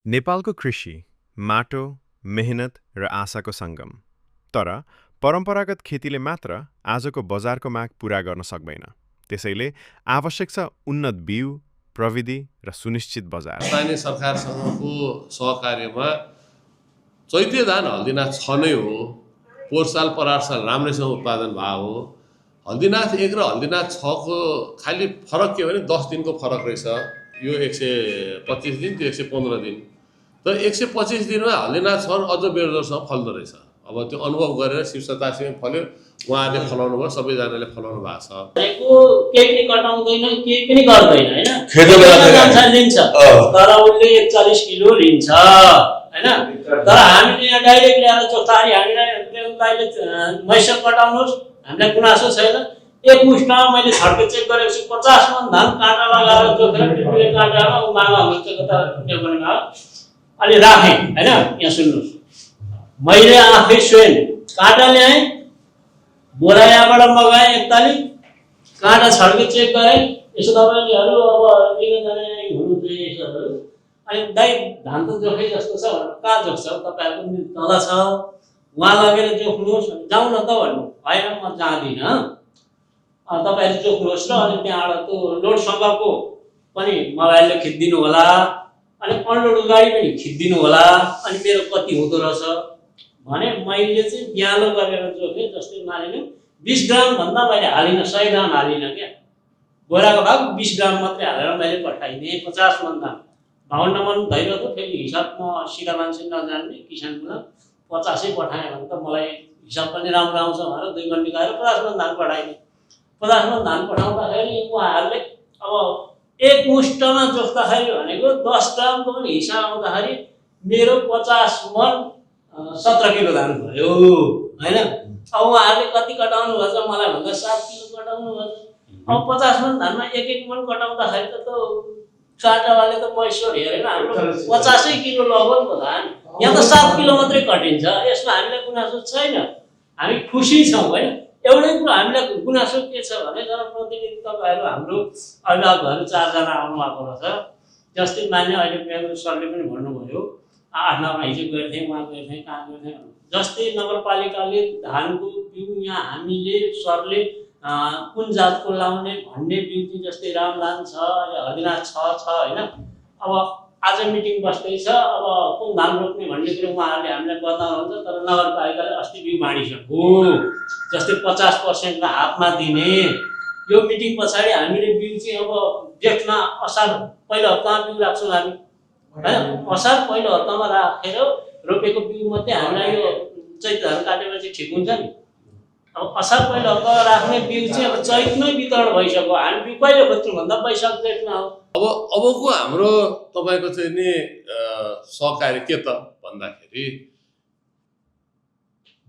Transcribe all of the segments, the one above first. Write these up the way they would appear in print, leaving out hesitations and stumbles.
नेपालको कृषि माटो, मेहनत र आशाको सङ्गम। तर परम्परागत खेतीले मात्र आजको बजारको माग पूरा गर्न सक्दैन। त्यसैले आवश्यक छ उन्नत बिउ, प्रविधि र सुनिश्चित बजार। स्थानीय सरकारसँगको सहकार्यमा चैते धान हल्दीनाथ 6 नै हो। पोहोर साल परार साल राम्रैसँग उत्पादन भयो हो। हल्दीनाथ 1 र हल्दीनाथ 6 को खाली फरक के भने 10 दिनको फरक रहेछ। यो 125 दिन, त्यो 115 दिन। तर 125 दिनमा हल्दीनाथ 6 अझ बेरजोरसँग फल्दो रहेछ। अब त्यो अनुभव गरेर शिवसतासीमै फल्यो, उहाँहरूले फलाउनु भयो, सबैजनाले फलाउनु भएको छ। केही पनि कटाउँदैन, केही पनि गर्दैन हैन। खेतमा लिन्छ तर उसले 41 किलो लिन्छ हैन। तर हामीले यहाँ डाइरेक्ट ल्याएर जोतारी हामीलाई बेलुकाले मैसो कटाउनुस्, हामीलाई गुनासो छैन। एक मुष्टमा मैले छड्के चेक गरेपछि 50 मन धान काँटा लगाएर जोतेर टिप्ने काँटामा उमामा हुन्छ कता त्यो भनेको अलि राखेँ हैन। यहाँ सुन्नुस्, मैले आफै स्वयं काँटा ल्याएँ, बोरायाबाट मगाएँ, एकताली काँटा छड्के चेक गरेँ। यसो तपाईँहरू अब एकजना हुनुहुन्छ यसो अनि दाइ धान त जोखे जस्तो छ भन्नु, कहाँ जोख्छ तपाईँहरूको तल छ, उहाँ लगेर जोख्नुहोस्, जाउँ न त भन्नु। होइन म जाँदिनँ, तपाईँहरू जोख्नुहोस् र अनि त्यहाँबाट त्यो लोडसँगको पनि मोबाइलले खिचिदिनु होला, अनि अनलोड गाडी पनि खिचिदिनु होला, अनि मेरो कति हुँदो रहेछ भने मैले चाहिँ ब्यालो गरेर जोखेँ। जस्तै मानिलिउँ 20 ग्राम भन्दा मैले हालिनँ, 100 ग्राम हालिनँ क्या। बोराको भाग 20 ग्राम मात्रै हालेर मैले पठाइदिएँ। 50 मन दाम 52 मन धैर्य त फेरि हिसाब म सिधा मान्छे नजान्ने किसानलाई 50 पठाएँ भने त मलाई हिसाब पनि राम्रो आउँछ भनेर 2 घन्टा गएर 50 मन धान पठाइदिएँ। 50 मन धान पठाउँदाखेरि उहाँहरूले अब एक मुष्टमा जोख्दाखेरि भनेको 10 ग्रामको पनि हिसाब आउँदाखेरि मेरो 50 मन 17 किलो धान भयो हैन। अब उहाँहरूले कति कटाउनु भएछ मलाई भन्दा 7 किलो कटाउनु भएछ। अब 50 मन धानमा 1-1 मन कटाउँदाखेरि त काँटावाले त पैसा हेरेन, हाम्रो 85 किलो लग्यो नि त धान। यहाँ त 7 किलो मात्रै कटिन्छ। यसमा हामीलाई गुनासो छैन, हामी खुसी छौँ हैन। एउटै कुरो हामीलाई गुनासो के छ भने जनप्रतिनिधि तपाईँहरू हाम्रो अभिभावकहरू 4 जना आउनु भएको रहेछ। जस्तै मान्य अहिले मेरो सरले पनि भन्नुभयो, 8 9 हिजो गएर थिएँ, उहाँ गएर थिएँ, कहाँ गएर थिएँ। जस्तै नगरपालिकाले धानको बिउ यहाँ हामीले सरले कुन जातको लाउने भन्ने बिउ चाहिँ जस्तै रामधान छ, हल्दीनाथ 6 छ हैन। अब आज मिटिङ बस्दैछ, अब कुन धान रोप्ने भन्ने कुरो उहाँहरूले हामीलाई बताउनुहुन्छ। तर नगरपालिकाले अस्ति बिउ बाँडिसक्यो। जस्तै 50% हातमा दिने यो मिटिङ पछाडि हामीले बिउ चाहिँ अब जेठमा असार पहिलो हप्तामा बिउ राख्छौँ हामी हैन। असार पहिलो हप्तामा राखेर रोपेको बिउ मात्रै हामीलाई यो चैत धान काटेपछि ठिक हुन्छ नि। अब असार पहिलो हप्तामा राख्ने बिउ चाहिँ अब चैतमै वितरण भइसक्यो। हामी बिउ कहिले खोज्छौँ भन्दा वैशाख जेठमा हो। अबको हाम्रो तपाईँको चाहिँ नि सहकारी के त भन्दाखेरि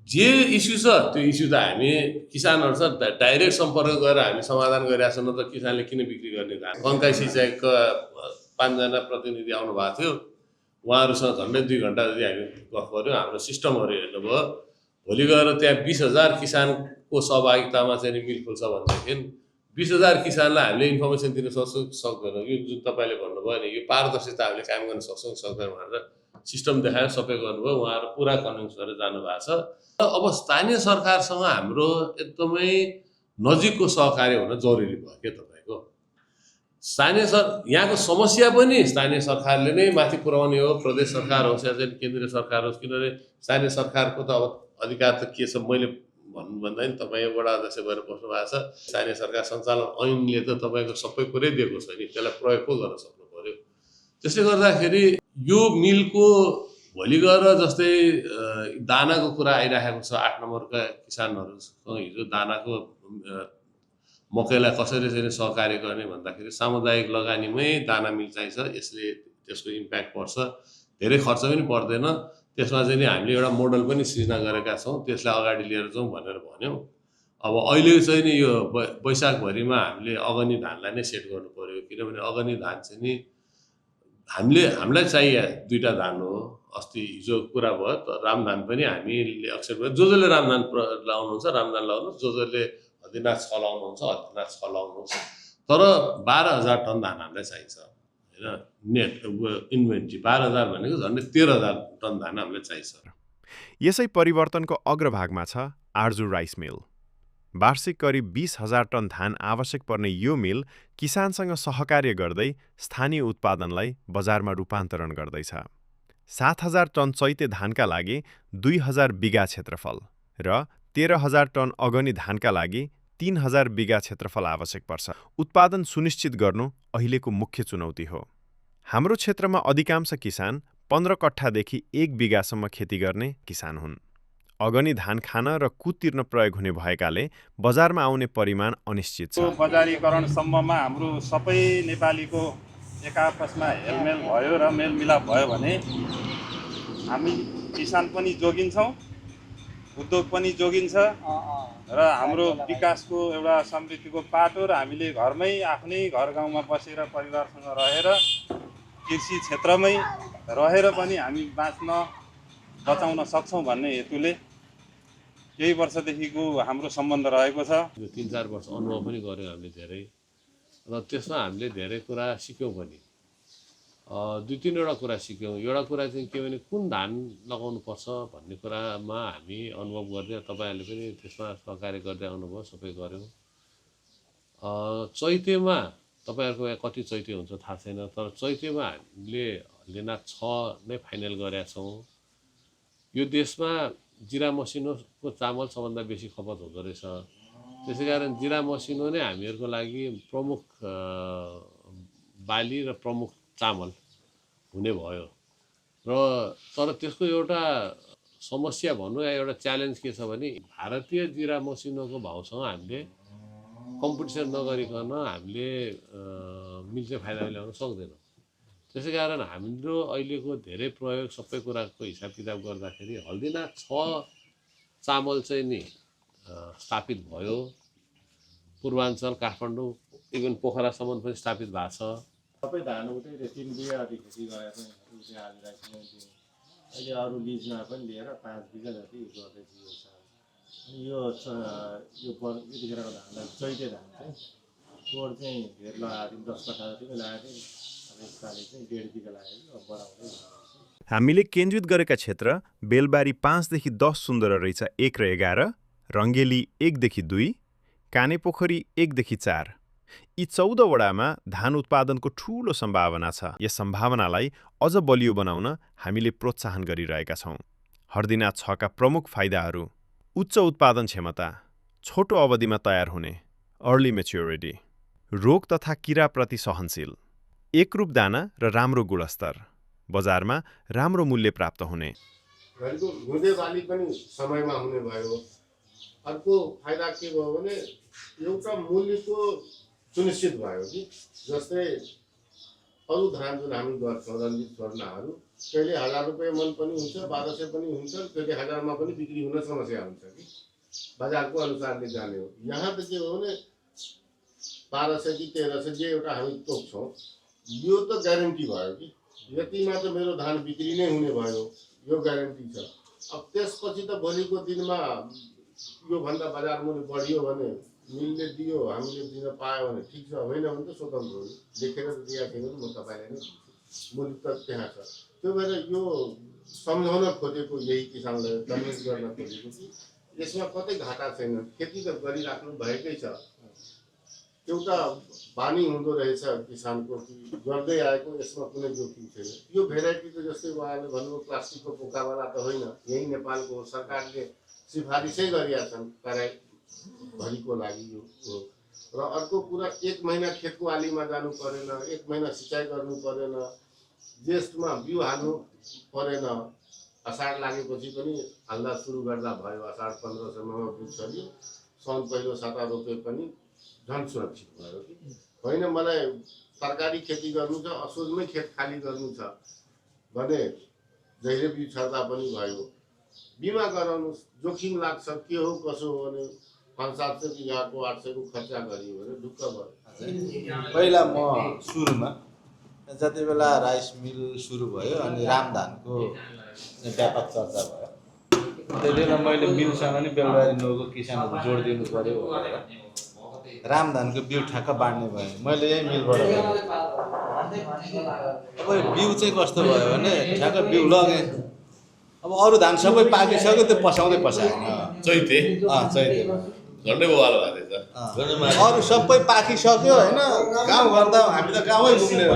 जे इस्यु छ त्यो इस्यु त हामी किसानहरूसँग डाइरेक्ट सम्पर्क गरेर हामी समाधान गरिरहेको छौँ। त किसानले किन बिक्री गर्ने धान? कन्काई सिँचाइका 5 जना प्रतिनिधि आउनु भएको थियो, उहाँहरूसँग झन्डै 2 घन्टा जति हामी गफ गऱ्यौँ। हाम्रो सिस्टमहरू हेर्नुभयो। भोलि गएर त्यहाँ 20,000 किसानको सहभागितामा चाहिँ मिल खुल्छ भनेदेखि 20,000 किसानलाई हामीले इन्फर्मेसन दिन सक्दैनौँ। यो जुन तपाईँले भन्नुभयो नि, यो पारदर्शिता हामीले कायम गर्न सक्छौँ सक्दैन भनेर सिस्टम देखाएर सबै गर्नुभयो। उहाँहरू पुरा कन्भिन्स गरेर जानुभएको छ। अब स्थानीय सरकारसँग हाम्रो एकदमै नजिकको सहकार्य हुन जरुरी भयो के तपाईँको। यहाँको समस्या पनि स्थानीय सरकारले नै माथि पुर्याउने हो। प्रदेश सरकार होस् या चाहिँ केन्द्रीय सरकार होस्, किनभने स्थानीय सरकारको त अब अधिकार त के छ मैले भन्नुभन्दा नि तपाईँ वडा अध्यक्ष भएर बस्नु भएको छ। स्थानीय सरकार सञ्चालन ऐनले त तपाईँको सबै कुरै दिएको छ नि, त्यसलाई प्रयोग पो गर्न सक्नु पर्यो। त्यसले गर्दाखेरि यो मिलको भोलि गएर जस्तै दानाको कुरा आइरहेको छ। 8 नम्बरका किसानहरूसँग हिजो दानाको मकैलाई कसरी चाहिँ सहकार्य गर्ने भन्दाखेरि सामुदायिक लगानीमै दाना मिल चाहिन्छ। यसले त्यसको इम्प्याक्ट पर्छ, धेरै खर्च पनि पर्दैन। त्यसमा चाहिँ हामीले एउटा मोडल पनि सृजना गरेका छौँ, त्यसलाई अगाडि लिएर जाउँ भनेर भन्यौँ। अब अहिले चाहिँ नि यो वैशाखभरिमा हामीले अगनी धानलाई नै सेट गर्नु पर्यो, किनभने अगनी धान चाहिँ नि हामीलाई चाहिए 2टा धान हो। अस्ति हिजो कुरा भयो त रामधान पनि हामीले एक्सेप्ट गर्यो। जसले रामधान लाउनुहुन्छ रामधान लाउनुहोस्, जसले हल्दीनाथ 6 लाउनुहुन्छ हल्दीनाथ 6 लाउनुहोस्। तर 12,000 टन धान हामीलाई चाहिन्छ होइन नेट इन्भेन्ट्री 12,000 भनेको झन्डै 13,000 टन धान हामीलाई चाहिन्छ। यसै परिवर्तनको अग्रभागमा छ आर्जु राइस मिल। वार्षिक करिब 20,000 टन धान आवश्यक पर्ने यो मिल किसानसँग सहकार्य गर्दै स्थानीय उत्पादनलाई बजारमा रूपान्तरण गर्दैछ। 7,000 टन चैते धानका लागि 2,000 बिघा क्षेत्रफल र 13,000 टन अगनी धानका लागि 3,000 बिघा क्षेत्रफल आवश्यक पर्छ। उत्पादन सुनिश्चित गर्नु अहिलेको मुख्य चुनौती हो। हाम्रो क्षेत्रमा अधिकांश किसान 15 कट्ठादेखि 1 बिघासम्म खेती गर्ने किसान हुन्। अगनी धान खान र कुद तिर्न प्रयोग हुने भएकाले बजारमा आउने परिमाण अनिश्चित छ। बजारीकरणसम्ममा हाम्रो सबै नेपालीको एकाआपसमा हेलमेल भयो र मेलमिलाप भयो भने हामी किसान पनि जोगिन्छौँ, उद्योग पनि जोगिन्छ र हाम्रो विकासको एउटा समृद्धिको पाटो र हामीले घरमै आफ्नै घर गाउँमा बसेर परिवारसँग रहेर कृषि क्षेत्रमै रहेर पनि हामी बचाउन सक्छौँ भन्ने हेतुले केही वर्षदेखिको हाम्रो सम्बन्ध रहेको छ। यो 3-4 वर्ष अनुभव पनि गऱ्यौँ हामीले धेरै, र त्यसमा हामीले धेरै कुरा सिक्यौँ पनि। 2-3वटा कुरा सिक्यौँ। एउटा कुरा चाहिँ के भने कुन धान लगाउनुपर्छ भन्ने कुरामा हामी अनुभव गर्दै तपाईँहरूले पनि त्यसमा सहकार्य गर्दै आउनुभयो, सबै गऱ्यौँ। चैतेमा तपाईँहरूको यहाँ कति चैते हुन्छ थाहा छैन, तर चैतेमा हामीले लिन 6 नै फाइनल गरेका छौँ। यो देशमा जिरा मसिनोको चामल सबभन्दा बेसी खपत हुँदो रहेछ। त्यसै कारण जिरा मसिनो नै हामीहरूको लागि प्रमुख बाली र प्रमुख चामल हुने भयो। र तर त्यसको एउटा समस्या भनौँ या एउटा च्यालेन्ज के छ भने भारतीय जिरा मसिनोको भाउसँग हामीले कम्पिटिसन नगरिकन हामीले मिल चाहिँ फाइदा ल्याउन सक्दैनौँ। त्यसै कारण हाम्रो अहिलेको धेरै प्रयोग सबै कुराको हिसाब किताब गर्दाखेरि हल्दिना 6 चामल चाहिँ नि स्थापित भयो। पूर्वाञ्चल काठमाडौँ इभन पोखरासम्म पनि स्थापित भएको छ। सबै धान उतै 3 बिघा अति खेती गरेर चाहिँ उतै हालिरहेको छ। अहिले अरू लिजमा पनि लिएर 5 बिघा जति गर्दैछु यो साल। अनि यो यतिखेरको धानलाई चैते धान चाहिँ कोड चाहिँ धेर लगाएको थियौँ, 10 कट्ठा जति पनि लगाएको थियौँ। अब यसपालि चाहिँ 1.5 बिघा लगाएको अब बढाउँदै जाँदैछ। हामीले केन्द्रित गरेका क्षेत्र बेलबारी 5 देखि 10 सुन्दर रहेछ 1 र 11, रङ्गेली 1 देखि 2, कानेपोखरी 1 देखि 4। यी 14 वडामा धान उत्पादनको ठूलो सम्भावना छ। यस सम्भावनालाई अझ बलियो बनाउन हामीले प्रोत्साहन गरिरहेका छौँ। हर्दिना 6 का प्रमुख फाइदाहरू: उच्च उत्पादन क्षमता, छोटो अवधिमा तयार हुने, अर्ली मेच्योरिटी, रोग तथा किराप्रति सहनशील, एकरूप दाना र राम्रो गुणस्तर, बजारमा राम्रो मूल्य प्राप्त हुने। हुँदै बाली पनि समयमा हुने भयो। अर्को फाइदा के भयो भने एउटा मूल्यको सुनिश्चित भयो कि जस्तै अरू धान जुन हामी गर्छौँ रन्जित स्वर्णहरू कहिले 1000 रुपियाँ मन पनि हुन्छ, 1200 पनि हुन्छ, कहिले 1000मा पनि बिक्री हुन समस्या हुन्छ कि बजारको अनुसारले जाने हो। यहाँ त के हो भने 1200 कि 1300 जे एउटा हामी तोक्छौँ यो त ग्यारेन्टी भयो कि यतिमा त मेरो धान बिक्री नै हुने भयो, यो ग्यारेन्टी छ। अब त्यसपछि त भोलिको दिनमा योभन्दा बजार मूल्य बढियो भने मिलले दियो, हामीले दिन पायो भने ठिक छ, होइन भने त स्वतन्त्र हो। लेखेर त दिएको छैन म तपाईँलाई नै मूल्य त त्यहाँ छ। त्यो भएर यो सम्झाउन खोजेको यही किसानलाई कन्भिन्स गर्न खोजेको कि यसमा कतै घाटा छैन, खेती त गरिराख्नु भएकै छ। एउटा बानी हुँदो रहेछ किसानको कि गर्दै आएको, यसमा कुनै जोखिम छैन। यो भेराइटी त जस्तै उहाँले भन्नुभयो प्लास्टिकको पोकावाला त होइन, यही नेपालको सरकारले सिफारिसै गरिया छन् तराई भरिको लागि यो हो। र अर्को कुरा 1 महिना खेतको आलीमा जानु परेन, 1 महिना सिँचाइ गर्नु परेन, जेष्ठमा बिउ हाल्नु परेन, असाढ लागेपछि पनि हाल्दा सुरु गर्दा भयो। असाढ 15सम्ममा बिउ छर्यो, साउन पहिलो साता रोपे पनि झन् सुरक्षित भयो कि होइन। मलाई तरकारी खेती गर्नु छ, असोजमै खेत खाली गर्नु छ भने जहिले बिउ छर्दा पनि भयो। बिमा गराउनु जोखिम लाग्छ, के हो कसो हो भने 500-700 बिघाको 800 को खर्चा गरियो भने ढुक्क भयो। पहिला म सुरुमा जति बेला राइस मिल सुरु भयो अनि रामधानको व्यापक चर्चा भयो, त्यति बेला मैले मिलसँग नि बेलबारी 9 को किसानहरू जोड दिनु पर्यो भनेर रामधानको बिउ ठ्याक्क बाँड्ने भएँ मैले यही मिलबाट गरेँ। अब बिउ चाहिँ कस्तो भयो भने ठ्याक्क बिउ लगेँ, अब अरू धान सबै पाकिसक्यो, त्यो पसाउँदै पसाएन। चैते चैते झन्डै बवाल भएको रहेछ। अरू सबै पाकिसक्यो होइन, गाउँघर त हामी त गाउँमै घुम्ने हो।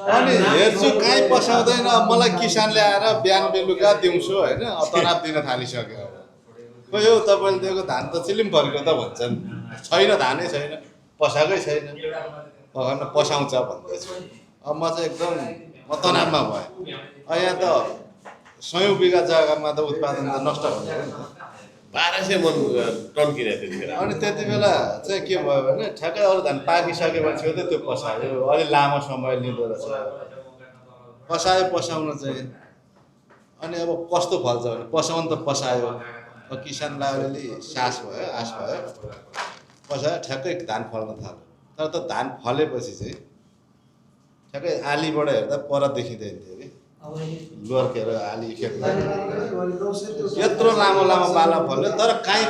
अनि हेर्छु कहीँ पसाउँदैन, मलाई किसानले आएर बिहान बेलुका दिउँसो होइन तनाव दिन थालिसक्यो। खोइ हो तपाईँले दिएको धान त चिलिम फर्क्यो त भन्छन्, छैन धानै छैन, पसाएकै छैन, पकाउन पसाउँछ भन्दैछु। अब म चाहिँ एकदम तनावमा भएँ। यहाँ त 100 बिघा जग्गामा त उत्पादन त नष्ट भयो नि त। 1200 मन टन किने त्यतिखेर। अनि त्यति बेला चाहिँ के भयो भने ठ्याक्कै अरू धान पाकिसकेपछि चाहिँ त्यो पसायो, अलिक लामो समय लिँदो रहेछ। पसाउन चाहिँ अनि अब कस्तो फल्छ भने पसाउन त पसायो, किसानलाई अलिअलि आश भयो, पसायो, ठ्याक्कै धान फल्न थाल्यो। तर त धान फलेपछि चाहिँ ठ्याक्कै आलीबाट हेर्दा पर देखिँदैन थियो कि, लोर्केर आली खेतमा यत्रो लामो बाला फल्यो। तर काहीँ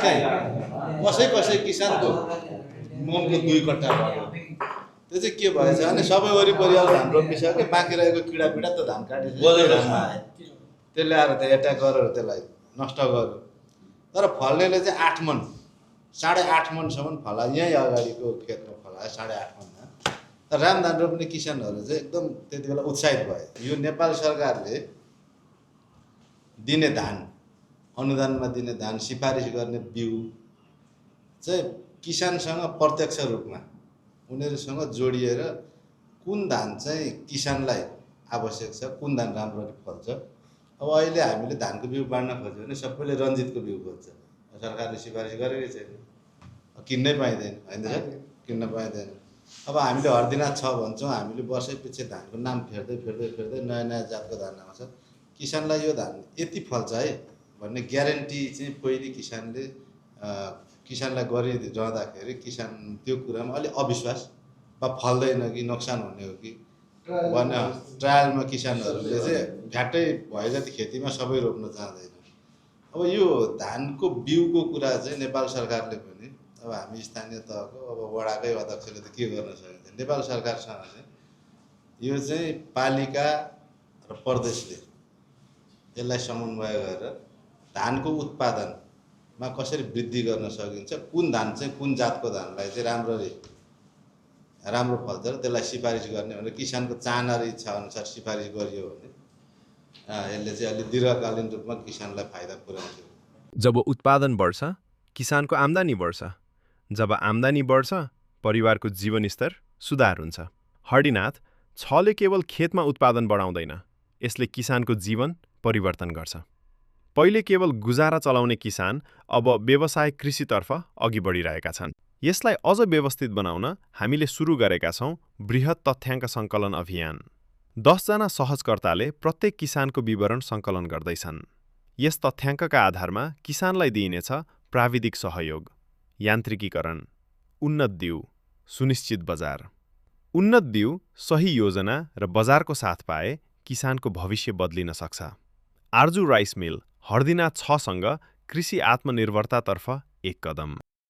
कसै किसानको मनको 2 कट्टा भयो। त्यो चाहिँ के भएछ भने सबै वरिपरि अब धान रोपिसक्यो, बाँकी रहेको किडापिडा त धान काटिसक्यो, त्यसले आएर त एट्याक गरेर त्यसलाई नष्ट गर्यो। तर फल्नेले चाहिँ 8 मन 8.5 मनसम्म फलायो, यहीँ अगाडिको खेतमा फलायो 8.5 मन। तर रामधान रोप्ने किसानहरू चाहिँ एकदम त्यति बेला उत्साहित भए। यो नेपाल सरकारले दिने धान, अनुदानमा दिने धान, सिफारिस गर्ने बिउ चाहिँ किसानसँग प्रत्यक्ष रूपमा उनीहरूसँग जोडिएर कुन धान चाहिँ किसानलाई आवश्यक छ, कुन धान राम्ररी फल्छ। अब अहिले हामीले धानको बिउ बाँड्न खोज्यो भने सबैले रन्जितको बिउ खोज्छ, सरकारले सिफारिस गरेकै छैन, किन्नै पाइँदैन होइन सर, किन्न पाइँदैन। अब हामीले हर्दिनाथ छ भन्छौँ, हामीले वर्षैपछि धानको नाम फेर्दै नयाँ जातको धान आउँछ। किसानलाई यो धान यति फल्छ है भन्ने ग्यारेन्टी चाहिँ पहिले किसानलाई गरिरहँदाखेरि किसान त्यो कुरामा अलिक अविश्वास वा फल्दैन कि नोक्सान हुने हो कि भन्ने ट्रायलमा किसानहरूले चाहिँ घाटै भए जति खेतीमा सबै रोप्न चाहँदैन। अब यो धानको बिउको कुरा चाहिँ नेपाल सरकारले पनि, अब हामी स्थानीय तहको अब वडाकै अध्यक्षले त के गर्न सकिन्छ, नेपाल सरकारसँग चाहिँ यो चाहिँ पालिका र प्रदेशले यसलाई समन्वय गरेर धानको उत्पादनमा कसरी वृद्धि गर्न सकिन्छ, कुन धान चाहिँ कुन जातको धानलाई चाहिँ राम्रो फल्छ र त्यसलाई सिफारिस गर्ने भनेर किसानको चाहना र इच्छा अनुसार सिफारिस गरियो भने यसले चाहिँ अलि दीर्घकालीन रूपमा किसानलाई फाइदा पुर्याउँछ। जब उत्पादन बढ्छ किसानको आम्दानी बढ्छ, जब आम्दानी बढ्छ परिवारको जीवनस्तर सुधार हुन्छ। हर्डीनाथ 6ले केवल खेतमा उत्पादन बढाउँदैन, यसले किसानको जीवन परिवर्तन गर्छ। पहिले केवल गुजारा चलाउने किसान अब व्यवसाय कृषितर्फ अघि बढिरहेका छन्। यसलाई अझ व्यवस्थित बनाउन हामीले सुरु गरेका छौं बृहत तथ्याङ्क सङ्कलन अभियान। 10 जना सहजकर्ताले प्रत्येक किसानको विवरण सङ्कलन गर्दैछन्। यस तथ्याङ्कका आधारमा किसानलाई दिइनेछ प्राविधिक सहयोग, यान्त्रिकीकरण, उन्नत बिउ, सुनिश्चित बजार। उन्नत बिउ, सही योजना र बजारको साथ पाए किसानको भविष्य बदलिन सक्छ। आर्जु राइस मिल हर्दिनाथ 6सँग कृषि आत्मनिर्भरतातर्फ एक कदम।